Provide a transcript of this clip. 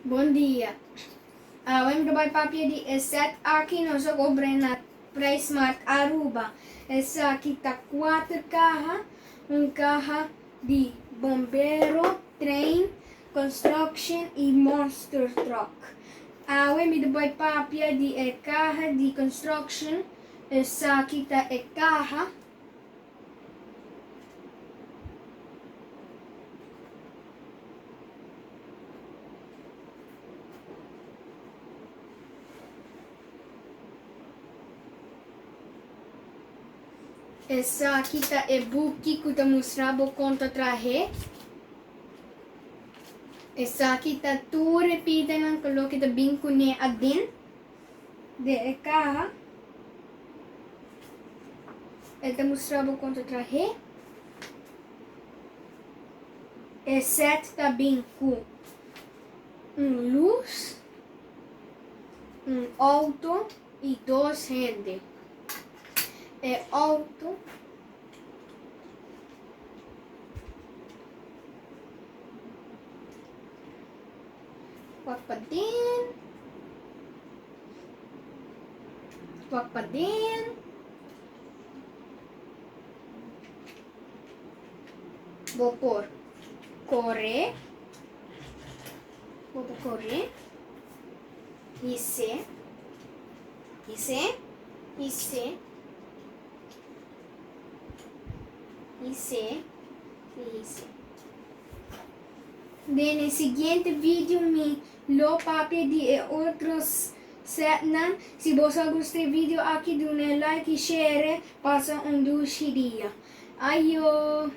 Bon dia. Awe mi ta bai papia di e set aki nos a cobre na PriceSmart Aruba. Esaki ta cuater caha, un caha di bombero, train, construction y monster truck. Awe mi ta bai papia di e caha di construction, esaki ta e caha. Esaki ta e buki ku ta mustra bo kon ta trahe. Esaki ta tur e pidanan ku loke ta bin kuné aden den e kaha. E ta mustra bo kon ta trahe. E set ta bin ku un lus, un outo i dos hende. E outo wak paden, wak paden. Bo por kore, bo por kore, his'é, his'é, his'é, his'é i his'é. Den e siguiente video mi lo papia di e otro setnan. Si boso a gusta e video aki duna e like i share. Pasa un dushi dia. Ayo!